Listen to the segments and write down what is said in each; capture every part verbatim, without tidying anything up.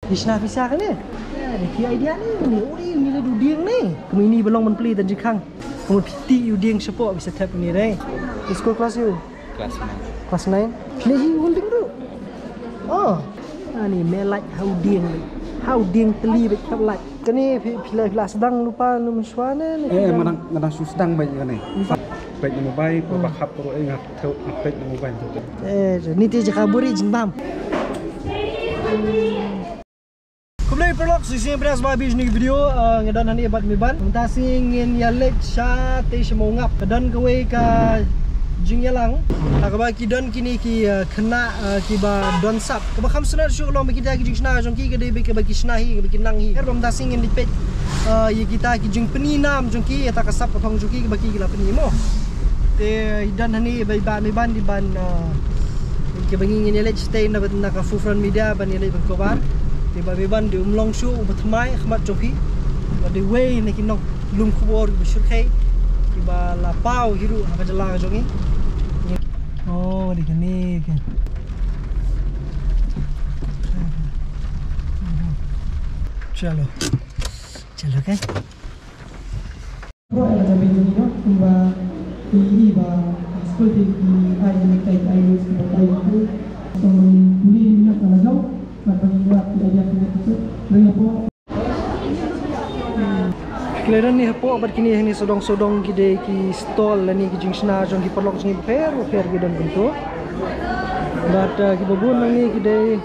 Phi shna pisa kane? Phi idea ne, ne, uri, ne, le du dieng ne. Kami ni belong ban pli dan jingkhang. Kami piti u dieng shapoh bisa tap ni dei. School class you? Class nine. Class nine? Phi le hi un dieng du. Oh. Ani me lait hau dieng le. Hau dieng teli bet khap lait. Kane phi phi la phi la sdang lupa num shwa ne ne. Eh, madang madang shu sdang bai kane. Pek na mobile, ko ba khap ro eh ngak theu pek na mobile tu. Eh, ni ti jaka buri jingbam. Khublei paralok, shisien pras ba bi jingïohi video, eh, nga don hangne bad Miban. Mynta sngi ngin ïa leit sha te sha Mawngap. Ka don kawei ka jingïalang ha kaba ki don kine ki, eh, khynnah, eh, kiba don sap. Kaba kham sngewsih shuh long ba kita ki jingshna jong ki ka dei ba ki, ba ki shna hi, ba ki nang hi. Kaba mynta sngi ngin leit peit, eh, ïa kita ki jingpyni nam jong ki, ïa ta ka sap ka thong jong ki, kaba ki la pyni mo. Te i don hangne ba i Bah Miban, i Ban, eh, kaba ngi ngin ïa leit stay na, na ka Forefront Media ban ïa leit ban cover. Te Bah Miban dei um long shuh uba thymmai ha khmat jong phi. Ba dei uwei na ki nonglum khubor kiba shyrkhei, kiba la paw hi ruh ha ka jylla ka jong ngi. Oh, dei kane ka. Chalo. Chalo, okay. Bro, ela jabi jong ino, kumba i i ba school di i ai ni kai ai ni school ba ai tu. So mani puli ni na kala jauh, mata ni buat di ai dia tu tu. Ring apa? Kine don ni hapoh bad kine hangne sawdong sawdong ki dei ki stall lane ki jingshna jong ki paralok jong ngi bapher bapher ki don kumto. Bad, eh, kiba bun nangne ki dei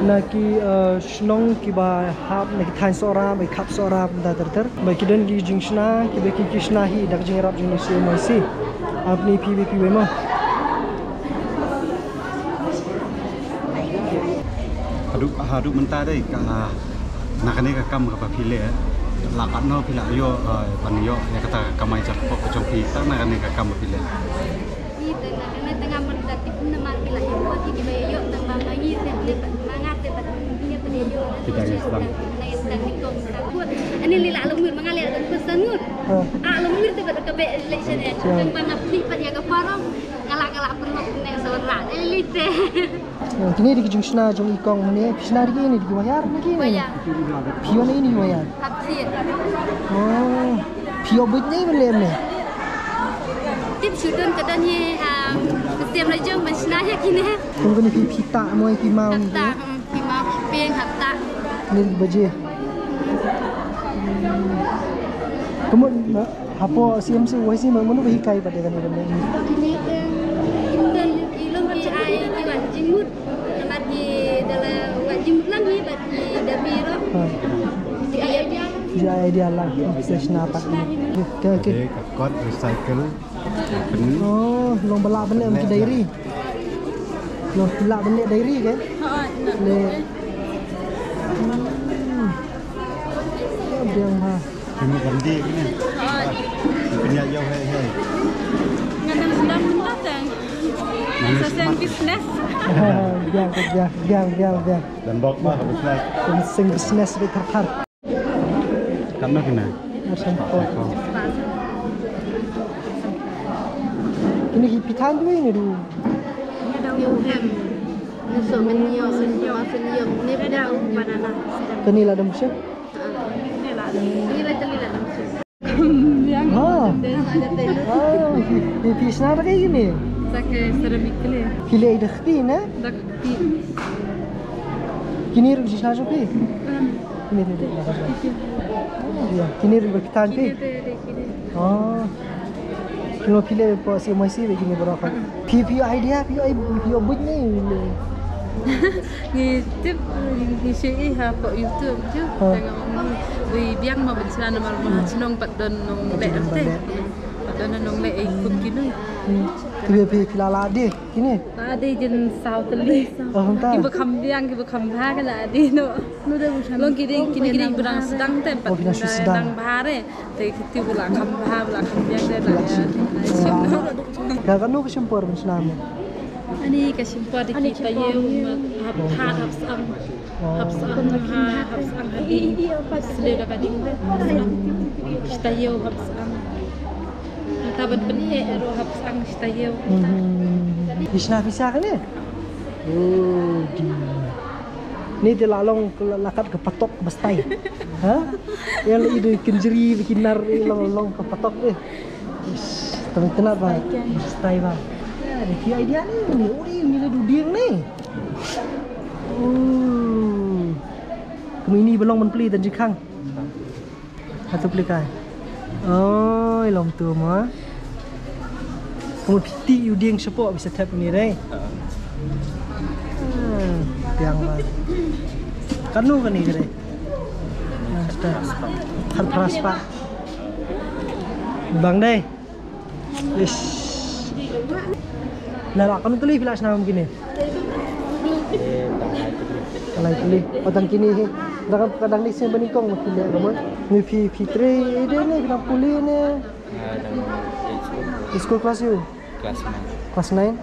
na ki, eh, shnong kiba hap na ki thaiñ Sohra, ba ki khap Sohra, mynta ter ter. Ba ki don ki jingshna, kiba ki ki shna hi da ka jingïarap jong U C M Y C. Ap ni phi ba phi wei mo. Haduh, haduh mynta dei ka, na kane ka kam kaba phi leh, la katno phi la ïoh, eh, ban ïoh ïa kata ka kamai jakhpoh ka jong phi tang na kane ka kam ba phi leh. Ni te na kane tang amon da tip na mar phi la ïoh, ki ba ïoh tang ba ma ngi te leh ba ma nga te ba ngi te ïoh. Kita ngi sedang. Ani li la lum ma nga leh dan pesan ngut. Ah, lum te ba ka be leh sene. Tang ba nga pli pat ïa ka parong. Nga la, nga la pynlong ne sa la. Ani li te. Oh, kine dei ki jingshna jong i kong ne, phi shna dei kine dei ki wayar ne kine? Wayar. Phi wan ne kine wayar? Hap sien. Oh, phi ïoh buit ne ban leh ne? Tip shu don ka don ïa, ah, ka tem la jong ban shna ïa kine. Kum kine phi, phi tah mo phi maw? Hap tah, hmm, phi maw, phi peng hap tah. Kine dei ki baje. Kumno na? Hapoh C M C Y C ma mano ba hikai bad ïa kane kane. Kine, em, ki don ki long ki ai ki wad jingmut. Namar ki da la wad jingmut lang hi bad ki da piro. Ha. Ki ai idea. Ki ai idea lang. Ki shna pat. Okey, okey. Ka kot recycle. Oh, long ba lah ban leh ki diary. Long ba lah ban leh diary ke? Ha, ha. Leh. Hmm. Biang ha. Pynmih kan dih kine. Pynïaid ïew hei hei. Ngan dang sdang mynta tang. Sa seng business. Biang, biang, biang, biang, biang. Dan bok mah business. Dan seng business beit thar thar. Katno kine? Ar san pok. Kine hi phi than dei ne du. Kane la dam sha. Ha. Oh, phi, phi, phi shna da kaei kine? Da ka ceramic kine. Phi leh da kti ne? Da kti. Kine ruh ki shna jong phi? Kine ruh. Oh, ïa. Kine ruh ba phi than phi? Kine ruh, kine. Oh. Kine phi leh hapoh C M Y C ba kine baroh ka. Phi, phi idea, phi, phi buit ne. Ngi tip, ngi shu i ha hapoh YouTube tu. Ha. Tengok ngi, ui biang ma ban shna namar ma ha shnong pat don nongleh te. Pat don nongleh ei kum kine. Hmm. Phi, phi, phi la lah dei kine? Lah dei jin saw tylli. Oh, hangta. Kiba kham biang, kiba kham bha ka lah dei noh. Long ki dei, kine ki dei ba dang sdang te pat. Oh, ki dang shu sdang. Dang bha re. Te kiti ba la kham bha, ba la kham biang te la. Ka, kano ka shim por ban shna mo? Ani ka shim por da ki taïew, hap thad, hap sang. Hap sang ha, hap sang ha ding. Sleh da ka ding. Ki taïew hap sang. Nangta ban pyneh ruh hap sang ki taïew. Hmm. Phi shna pisa kane? Oh, di. Ni te la long ka la, la kat ka patok ba stai. Ha? Ïa la i de kynjri ba ki nar i long long ka patok de. Ish, tang tena ba. Stai ba. Ïa, de ki idea ni, ni uri ni le du dieng ni. Hmm. Kumi ni ba long man pli dan jikhang. Hatu pli kai. Oi, long tu mo. Kamu piti yu dieng shapoh bisa tap ni dei. Ah, tiang ba. Kanu kani ka dei. Nah, sudah. Har pras pa. Bang dei. Ish. Lah, lah, kanu tylli phi la shna kum kine. Lai tylli. Oh, tang kine hi. Dang, dang ni sien ba nyngkong ma phi leh ka mo. Ni phi, phi trei ide ne, phi dang pule ne. Ah, dang school. School class ïu? Class nine. Class nine?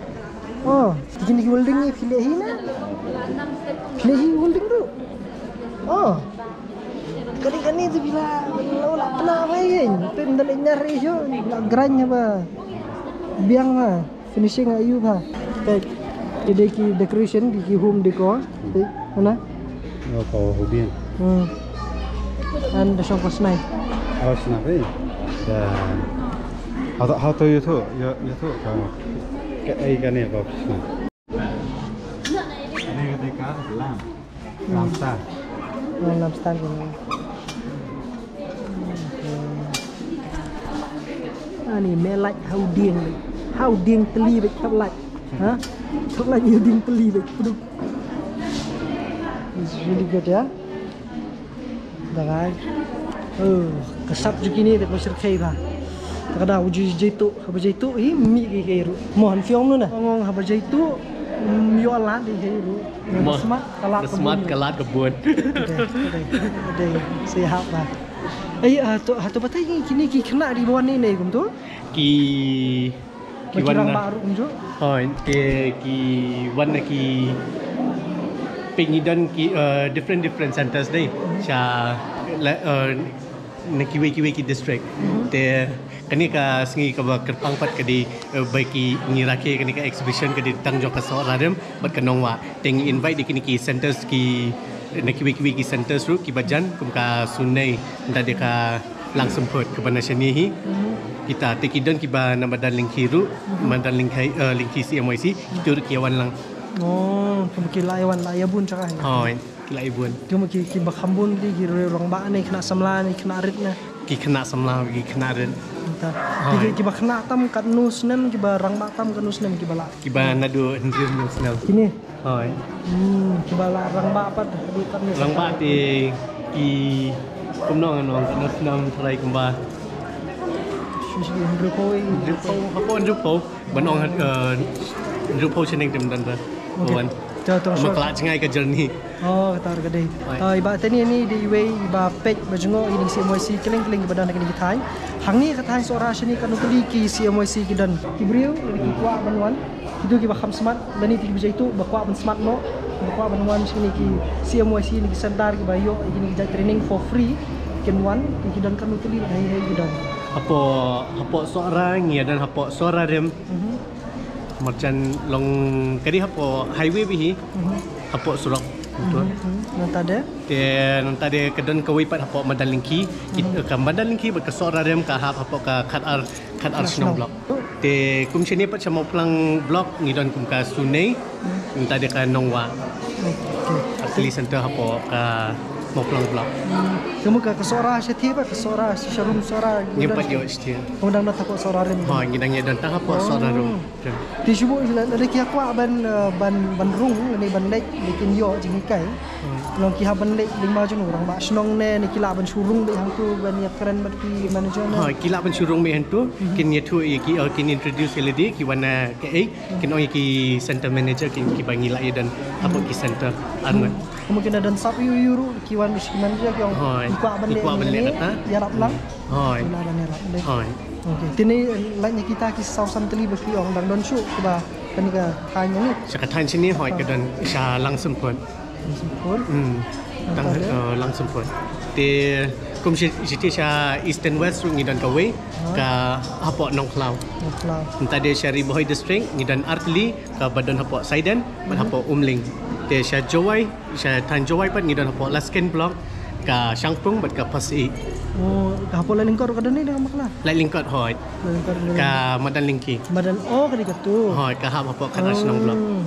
Oh, kine ki welding ni phi leh hi ne? Phi leh hi welding ruh? Oh. Kane kane tu phi la, la, la pynah ba ïeng. Pynah la nyar ïoh, la grind ba. Biang ba. Finishing aïu ba. Peit. Ki dei ki decoration, ki, ki home decor. Peit, mana? Oh, ko hubian. Hmm. An da shong ko snai. Oh, snap eh. Da. Hatu, hatu ïathuh, ïa, ïathuh ka. Ka ai kane ko snai. Kane ka dei ka lam. Lamstan. Oh, lamstan kane. Ani me lait hau dieng. Hau dieng tylli beit khap lait. Ha? Khap lait hau dieng tylli beit. Puduk. It's really good, yeah? Darai. Oh, ka sap jong kine da ko shyrkhei ba. Ta ka da u ju jaitu, haba jaitu hi mi ki kei ruh. Mo han fiong nu na. Ong ong haba jaitu, mm, ïoh lad di kei ruh. Mo. Smat ka lad ka bun. Smat ka lad ka bun. Dei, dei, dei. Sai hap ba. Ai, ha to, ha to batai kine ki khynnah di ba wan ne ne kumto? Ki Ki wan na rangbah ruh kumjuh. Hoi, te ki wan na ki, peit ngi don ki, eh, different, different centers dei. Sha, la, eh, na kiwei kiwei ki district. Te kane ka sngi kaba kyrpang pat ka dei, eh, ba ki ngi rakhe kane ka exhibition ka dei tang jong ka Sohra Rim bad ka Nongwah. Te ngi invite ïa kine ki centers ki, na kiwei kiwei ki centers ruh kiba jan kum ka Sunei, nda dei ka Langsymput kaba na shane hi. Kita te ki don kiba na Madan Lyngkhi ruh, Madan Lyngkhi, eh, Lyngkhi C M Y C, kitu ruh ki wan lang. Oh, kum ki la ïa wan la ïa bun jaka hi. Hoi, ki la ïa bun. Kum ki, kiba kham bun ki, ki rangbah ne, khynnah samla ne, khynnah rit ne. Ki khynnah samla, ki khynnah rit. Kita. Hoi. Ki, kiba khynnah tam katno snem, kiba rangbah tam katno snem, kiba la. Kiba naduh hynriew snem. Kine. Hoi. Hmm, kiba la rangbah pat, haduh katno. Rangbah te ki kumno ngan ong, katno snem trai kumba. Shu shu hynriew phew, hynriew phew, hapoh hynriew phew. Ban ong, eh, hynriew phew shaneng te mynta. Okay. Wan. To, to, ma sure. Ka la jngai ka journey. Oh, kata ka dei. Hoi. Ah, iba tani ni dei iwei iba peit ba jngoh ïa kine ki C M Y C kylleng kylleng kiba don ha kine ki thaiñ. Hangne ka thaiñ Sohra shane katno tylli ki C M Y C ki don. Ki briew lane ki kwah ban wan. Kitu kiba kham smat, lane te kiba jaitu, ba kwah ban smat noh, ba kwah ban wan sha kine ki C M Y C ne ki center kiba ïoh ïa kine ki jait training for free, kin wan, ki don katno tylli, hei hei ki don. Hapoh, hapoh Sohra, ngi ïa don hapoh Sohra Rim. Mhm. Marjan long ka dei hapoh highway bha hi. Mhm. Hapoh surok. Betul. Mhm, mhm. Nangta de? Te nangta de ka don kawei pat hapoh Madan Lyngkhi. Ki, mhm, ka Madan Lyngkhi bad ka Sohra Rim ka hap hapoh ka khatar, khatar shnong block. Te kum shane pat sha Mawphlang block ngi don kum ka Sunei. Mhm. Nangta de ka Nongwah. Okay. Ka City Center hapoh ka Mawphlang block. Hmm. Kamu ka, ka Sohra shathie pat, ka Sohra, sha room Sohra. Ngim pat ïoh shathie. Kamu dang don hapoh Sohra Rim. Ha, ngi dang ïa don tang hapoh Sohra Rim. Oh. Te shu buh lada ki kwah ban, eh, ban, ban rung ne ban leit, lada kin ïoh jinghikai. Hmm. Long ki hap ban leit lyngba jong u rangbah shnong ne, ne ki lah ban shu rung beit hangtu ban ïa kren bad ki manager ne. Ha, ki lah ban shu rung beit hangtu, mhm, kin ïathuh ïa ki, eh, kin introduce ïa lade, ki wan na kaei, kin ong ïa ki center manager, kin, kiba ngi lah ïa don hapoh ki center. Arngut. Hmm. Kamu kena don sap ïu ïu ruh, ki wan bad ki manager ki ong, hoi, ki kwah ban leit, ki kwah ban leit ne, kata, ïarap lang. Hoi. Ki lah ban ïarap leit. Hoi. Okay, tini, eh, lait na kita ki saw san tylli ba ki ong dang don shuh kiba kane ka thaiñ ni. Sha ka thaiñ shane, hoi, ka don sha Langsymput. Langsymput. Hmm. Tang, eh, Langsymbud. Te kum shi, shi te sha East and West ruh ngi don kawei, ka hapoh Nongkhlaw. Nongkhlaw. Mynta de sha Ri Bhoi District ngi don artylli, kaba don hapoh Saiden bad hapoh Umling. Te sha Jowai, sha thaiñ Jowai pat ngi don hapoh Lasken Block, ka Shangpung bad ka Pasih. Oh, ka hapoh Lalingkot ruh ka don ne, ka Makla? Lalingkot hoi. Lalingkot, Lalingkot. Ka Madan Lyngkhi. Madan, oh, ka dei katu. Hoi, ka hap hapoh Khatar Shnong Block. Hmm.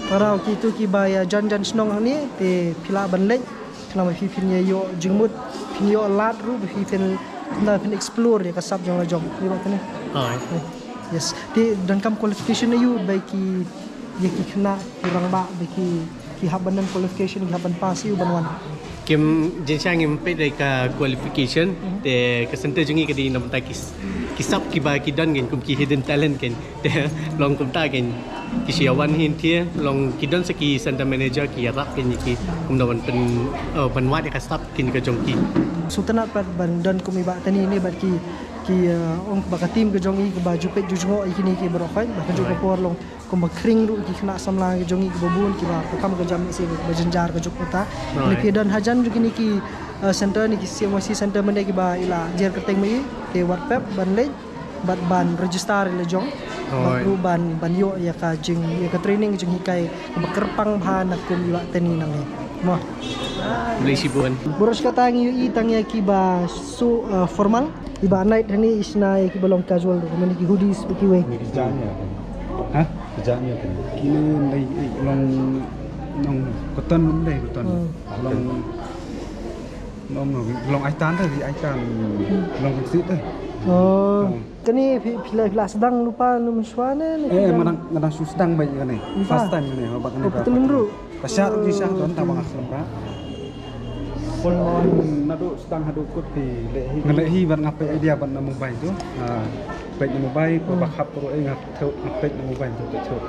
Para kitu kiba ïa jan jan shnong hangne, te phi lah ban leit. Khnang ba phi phin ïa ïoh jingmut, phin ïoh lad ruh ba phi phin, khnang phin explore ïa ka sap jong la jong. Ïa ba kane. Hoi. Yes. Te donkam qualification aïu ba ki, ïa ki khynnah ki rangbah ba ki, ki hap ban don qualification, ki hap ban pass aïu ban wan? Kim, jingshisha ngim peit ïa ka qualification, te ka center jong ngi ka dei na bynta ki, ki sap kiba ki don kein kum ki hidden talent kein. Te long kumta kein ki shu ïa wan hi thiah, long ki don sa ki center manager ki ïarap kein ïa ki kumno ban pyn, eh, ban wad ïa ka sap kein ka jong ki. Sngewtynnat pat ban don kum i Bah Tani ne bad ki, ki, eh, ong ba ka team ka jong i kaba ju peit ju jngoh ïa kine ki baroh khoit, ba ka juh ka por long kumba khring ruh ki khynnah samla ka jong i kiba bun kiba ka kam ka jam i se ba jynjar ka juk kata. Right. Lehse don hajan jong kine ki, eh, center ne ki C M Y C center mynne kiba i la jer kyrteng ma i, te wat pep ban leit bad ban register ïa la jong. Bad ruh ban, ban ïoh ïa ka jing, ïa ka training jinghikai kaba kyrpang bha na kum i Bah Tani nangne. Mo. Khublei shibun. Baroh shi katta ngi ïohi tang ïa kiba suit, eh, formal, i Bah Knight hangne i shna ïa kiba long casual ruh, kumne ki hoodies bad kiwei. Ni ki janya. Ha? Ki janya kan. Kine ndai, eh, long, long cotton ndai, cotton. Hmm. Long Long, long, long aitan te, ri aitan. Long kynsiet te. Oh. Hmm. Kane phi, phi la, phi la sdang lypa ne mynshwa ne, ne phi dang? Eh, nga dang, nga dang shu sdang beit kane. First time kane, ba kane. Oh, ba phi la sdang ruh. Ka shah ruh ki shah don, tang ba nga khlem rah. Full on naduh sdang haduh kut phi leh hi. Nga leh hi bad nga peit idea bad na mobile tu. Ah, peit na mobile, ba khap ruh, eh, nga thok, nga peit na mobile tu, peit thok.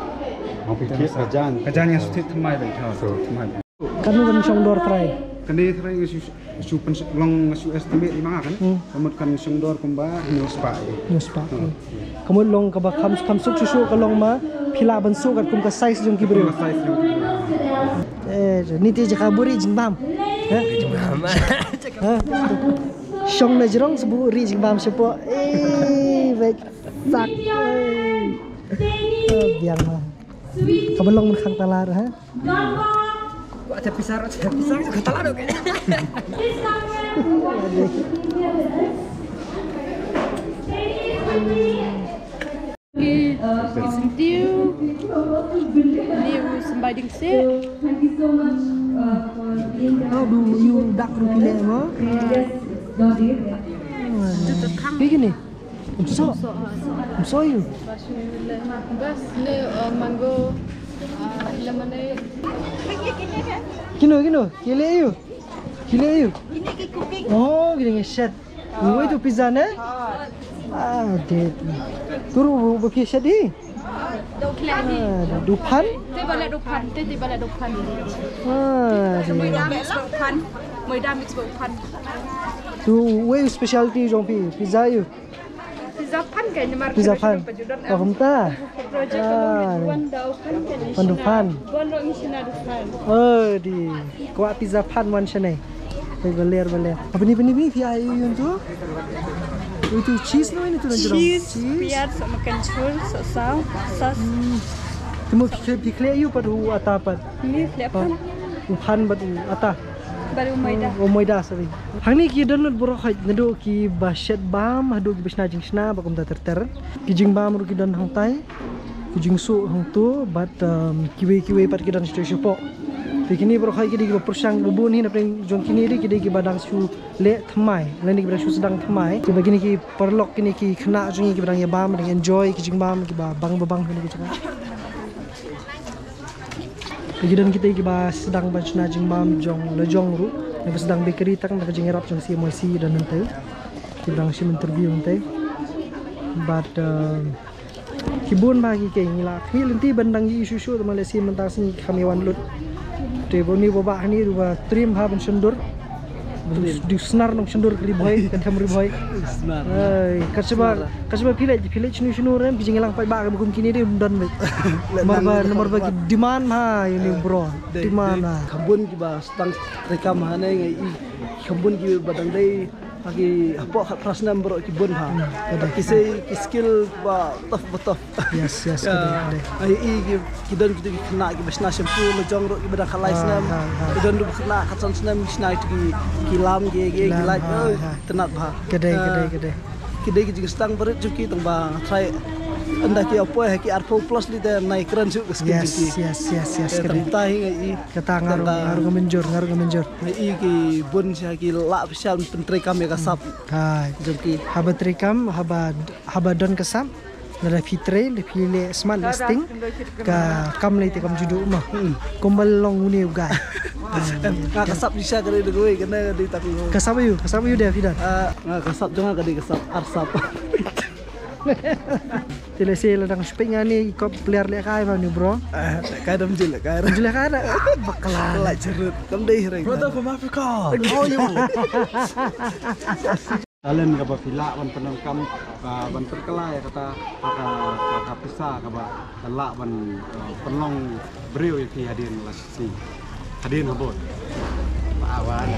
Ka jan. Ka jan nga shu thied thymmai beit, ha, shu thied thymmai. Katno kan shong dor trai? Kane trai nga shu, shu pyn, long nga shu estimate i ma nga kan. Hmm. Ka mut kan shong dor kumba hynñiew spah. Hynñiew spah. Hmm. Ka mut long kaba kham, kham suk shuh shuh ka long ma phi lah ban suk katkum ka size jong ki briew. Katkum ka size jong ki briew. Eh, ni te jaka buh ri jingbam. Ha? Buh ri jingbam. Ha? Shong na jrong sa buh ri jingbam shapoh. Eh, beit sak. Eh. Eh, biang ma. Kaba long mynkhang talar, ha? Wah, te pisar, te pisar, ka talar, okay. Ki, ki syntiew. Ni u symbai dieng sih. Oh, du, ïu dak ruh phi leh mo? Yes. Ki kine? Ym soh. Ym soh ïu. Bas ne, uh, mango, uh, lemonade. Kino, kino, ki leh ïu. Ki leh ïu. Oh, kine ngi shet. Wei tu pizza ne? Ah, de. Tu ruh ba phi shet hi. Ah, du phan? Te ba leh du phan, te, te ba leh du phan. Ah, de. Moida mix bad phan. Moida mix bad phan. Tu wei specialty jong phi, pizza ïu. Pizza phan ka, namar pizza phan. Ka judon. Oh, kumta. Project ka long wan da u phan ka ni. Wan da u phan. Wan da u phan. Oh, di. Kwah pizza phan wan shane. Ba ler, ba ler. Apa ni, apa ni, ni, phi ai ïu tu? Ïu tu cheese no ini tu na jrong. Cheese, cheese, piat, sok makan chur, sok saw, sos. Hmm. Te mo phi khleh, phi khleh ïu pat u ata pat. Ni khleh phan. U phan bad u ata. Bad u maida. Oh, u maida, sorry. Hangne ki don lut baroh khoit, naduh kiba shet bam haduh kiba shna jingshna ba kumta ter ter. Ki jingbam ruh ki don hangtai. Ki jingsuh hangto bad, um, kiwei kiwei pat ki don shato shapoh. Te kine baroh khoit ki dei kiba pyrshang kiba bun hi, na pdeng jong kine dei ki dei kiba dang shu leh thymmai, lane kiba dang shu sdang thymmai. Te ba kine ki paralok kine ki khynnah jong ngi kiba dang ïa bam, dang enjoy ki jingbam kiba bang ba bang kine ki jaka. Te ki don kita kiba sdang ban shna jingbam jong la jong ruh, na ba sdang bakery tang na ka jingïarap jong C M Y C don hangtai. Kiba dang shim interview hangtai. Bad, um, ki bun bha ki, ki ngi la khmih lynti ban dang ïohi shuh shuh, tangba lehse mynta sngi kham ïa wan lut. Te ba une u bah hangne ruh ba triem bha ban shon dur. Dei snar nong shndur ka Ri Bhoi, ka them Ri Bhoi. Snar. Ai, ka shaba, ka shaba phi leit, phi leit shnu shnu rem, phi jingïalang paidbah ka ba kum kine dei ym don beit. Namar ba, namar ba ki demand ha ïa une u bro. Demand ha. Kham bun kiba sdang treikam hangne, nga i kham bun kiba dang dei ha ki hapoh khatphra snem baroh ki bun ha. Ki sei ki skill ba tough ba tough. Yes, yes, ka dei, ka dei. Ai i ki, ki don kito ki khynnah kiba shna shampoo la jong ruh kiba dang khatlai snem. Ki don ruh khynnah khatsan snem ki shna kito ki, ki lam ki, ki, ki lait. Oi, tynnat bha. Ka dei, ka dei, ka dei. Ki dei ki jingsdang barit jong ki tang ba nga tharai ynda ki ïa poi ha ki arphew plus liter nai kren shuh ka skim jong ki. Yes, yes, yes, yes, ka dei. Tang ta hi nga i. Kata nga ruh, nga ruh nga mynjur, nga ruh nga mynjur. Nga i ki bun sha ki lah pisa pyntreikam ïa ka sap. Hai. Jong ki. Haba treikam, haba, haba don ka sap. Lada phi trei, lada phi leh smart, leh sting, ka kam lei te kam ju duh mo. Kumba long une u guy. Em, nga ka sap shisha ka dei da kawei, kane ka dei tang. Ka sap aiu, ka sap aiu de phi don? Ah, nga ka sap jong nga ka dei ka sap, ar sap. Te lehse lada nga shu peit nga ne i kop player lehkai ba une u bro. Ah, lehkai dam jil lehkai. Jil lehkai da. Ah, bakla. Lait cherut. Kam dei reng. Brother from Africa. How are you? Talent kaba phi lah ban pyndonkam, ah, ban pynkylla ïa kata, ka, ka, ka pisa kaba ka lah ban, ah, pynlong briew ïa phi hadien la shi sngi. Hadien habud. Ba wan.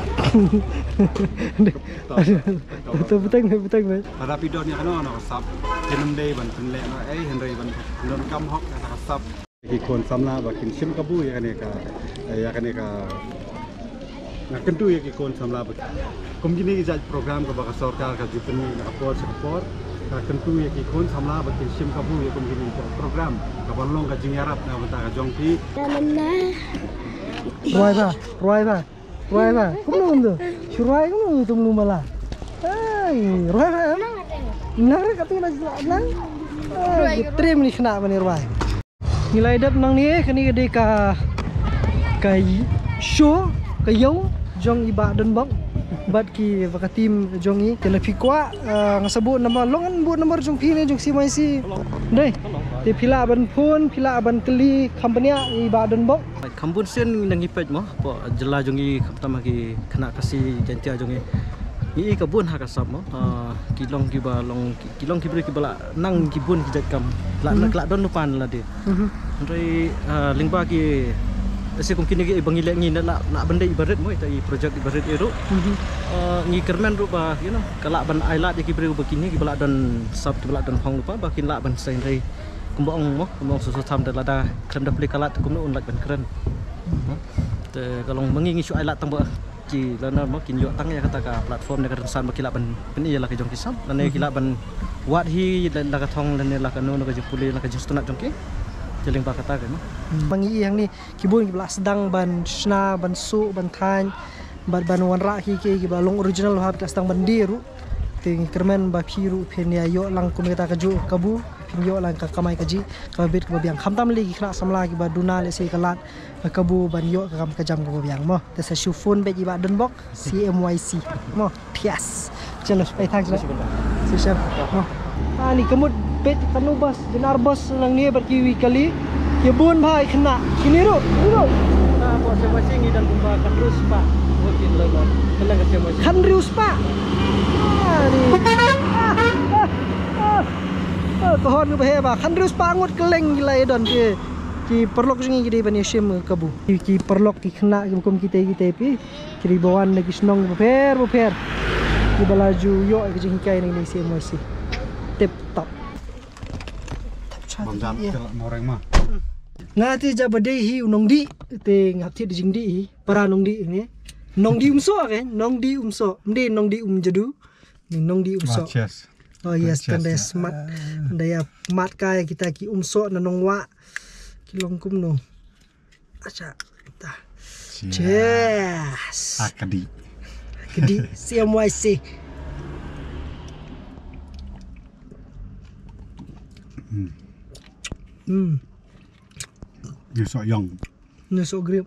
Betul, betul, betul, betul. Lada phi don ïa kano kano ka sap, kin ym dei ban pynleh noh ei, hynrei ban pyndonkam hok ïa kata ka sap. Ki khun samla ba kin shim kabu ïa kane ka, ïa kane ka, nga kyntu ïa ki khun samla ba kum kine ki jait program kaba ka sorkar ka ju pynmih na ka por sha ka por, nga kyntu ïa ki khun samla ba kin shim kabu ïa kum kine ki program kaba long ka jingïarap na ka bynta ka jong phi. Rwai ba, rwai ba, rwai ba. Kumno kumno? Shu rwai kumno kumno mala. Ai, rwai ba em. Nang re katu na nang. Ai, trem ni khna mane rwai. Ngi la dep nangne, kane ka dei ka, ka show, ka ïew jong i Bah Donbok bad kiba ka team jong i. Te lada phi kwah, eh, nga sa buh number, long buh number jong phi ne jong C M Y C. Dei. Te phi lah ban phone, phi lah ban kylli kham bniah i Bah Donbok. Kham bun sien ngi nang ïa peit mo, hapoh jylla jong ngi khamtam ha ki khynnah Khasi Jaiñtia jong ngi. Ngi i ka bun ha ka sap mo, ah, ki long kiba long ki, ki long ki briew kiba la nang ki bun ki jait kam. La, la don lypa na lade. Hynrei, ah, lyngba ki, lehse kum kine kiba ngi leh ngi la, la ban dei iba rit mo, ita i project iba rit i ruh. Ah, ngi kyrmen ruh ba, you know, ka lah ban ailad ïa ki briew ba kine kiba la don sap kiba la don phong lypa ba kin lah ban sa, hynrei kumba ong mo, kumba ong Soso Tham, da lada khlem da plie ka lad kumno un lait ban kren. Te ka long ma ngi ngi shu ailad tang ba ki lada mo kin ïoh tang ïa kata ka platform ne ka rynsan ba ki lah ban pyni ïa la ka jong ki sap, lane ki lah ban wad hi la, la ka thong lane la ka no, la ka jingpule, la ka jingsngewtynnat jong ki. Te lyngba kata ka mo. Ma ngi i hangne ki bun kiba la sdang ban shna, ban suh, ban thaiñ, bad ban wanrah ki, ki, kiba long original ba hap ki la sdang ban die ruh. Te ngi kyrmen ba phi ruh phin ïa ïoh lang kum kata kajuh kabu, phin ïoh lang ka kamai kajih kaba bit kaba biang. Khamtam lei ki khynnah samla kiba duna lehse ka lad ka kabu ban ïoh ka kam ka jam kaba biang mo. Te sa shu phone beit i Bah Donbok, C M Y C mo. Yes. Chalo, ai thanks lah. Shisha mo. Ani ka mut beit kano bus, Jynar bus nangne bad kiwei kali. Ki bun bha i khynnah. Kine ruh, kine ruh. Ah, ko C M Y C ngi don kumba khathynriew spah. Ko kin lei mo. Kane ka C M Y C. Khathynriew spah. Ah, ni. Ah, ah, ah. Ah, ka hon kaba heh bha. Khathynriew spah ngut kylleng ki la ïa don ki. Ki paralok jong ngi ki dei ban ïa shim kabu. Ki, ki paralok ki khynnah kiba kum kita kita phi. Ki dei ba wan na ki shnong bapher bapher. Kiba la ju ïoh ka jinghikai na kine C M Y C. Tip top. Bam jam. Nga te jaba dei hi u nongdih te nga hap thied da jingdih hi. Para nongdih ne. Nongdih Umsoh ke, nongdih Umsoh. Ym dei nongdih Umjadu. Ni nongdih Umsoh. Oh yes, tang dei smat. Tang dei ïa mat ka ïa kita ki Umsoh na Nongwah. Ki long kumno. Acha. Ta. Cheers. Ah, ka dih. Ka dih, C M Y C. Hmm. Hmm. Ïa soh ïong. Ïa soh grip.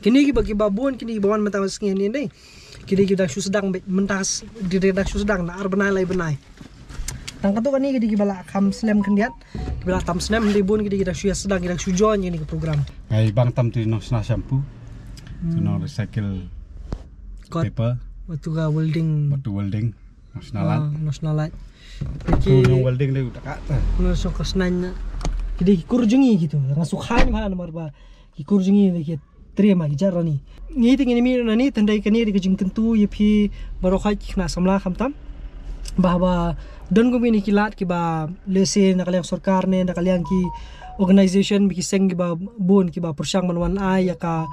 Kine kiba, kiba bun, kine kiba wan mynta ka sngi hangne dei. Kine kiba dang shu sdang beit, mynta s-, ki dang shu sdang na ar bnai lai bnai. Tang katto katne ki dei kiba la kham slem khyndiat. Kiba la tam snem dei bun ki dei ki dang shu ïa sdang, ki dang shu join ïa kane ka program. Ai bang tam tu nong shna shampoo. Tu nong recycle paper. Batu ka welding. Batu welding. National light. Ah, national light. Tu yang welding dia tak kat. Nga suk ka snaiñ na. Ki dei ki kur jong ngi kitu. Nga suk hain ma namar ba ki kur jong ngi ki tre ma ki jar ni. Ngi te ngi mih na ni, tang dei kane dei ka jingkyntu ïa phi baroh ki khynnah samla khamtam. Ba haba don kum kine ki lad kiba lehse na ka liang sorkar ne na ka liang ki organization, ba ki seng kiba bun kiba pyrshang ban wan ai ïa ka,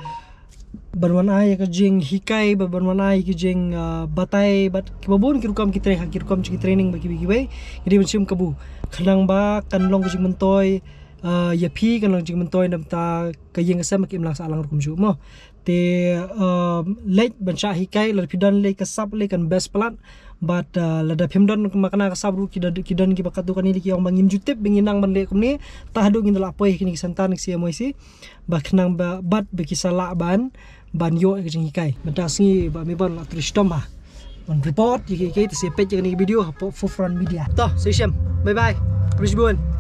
ban wan ai ïa ka jinghikai, ban wan ai ïa ka jing, ah, batai bad kiba bun ki rukom ki trei, ha ki rukom ki training bad kiwei kiwei. Ngi dei ban shim kabu khnang ba kan long ka jingmyntoi, ah, ïa phi, kan long jingmyntoi na ka bynta ka ïing ka sem, ki imlang sahlang ruh kumjuh mo. Te, ah, leit ban shah hikai, lada phi don lei ka sap lei kan best palat. Bad, ah, lada phim don kumba kane ka sap ruh, ki don, ki don kiba katto katne lei ki ong ba ngim ju tip ba ngin nang ban leh kumne. Te haduh ngin da lah poi ha kine ki centre na ka C M Y C. Ba khnang ba, bad ba ki sa lah ban, ban ïoh ïa ka jinghikai. Mynta ka sngi Bah Mebon la trei shitom ha ban report ïa kiei kiei, te sa peit ïa kane ka video hapoh Forefront Media. To, sa shisien. Bye bye. Khublei shibun.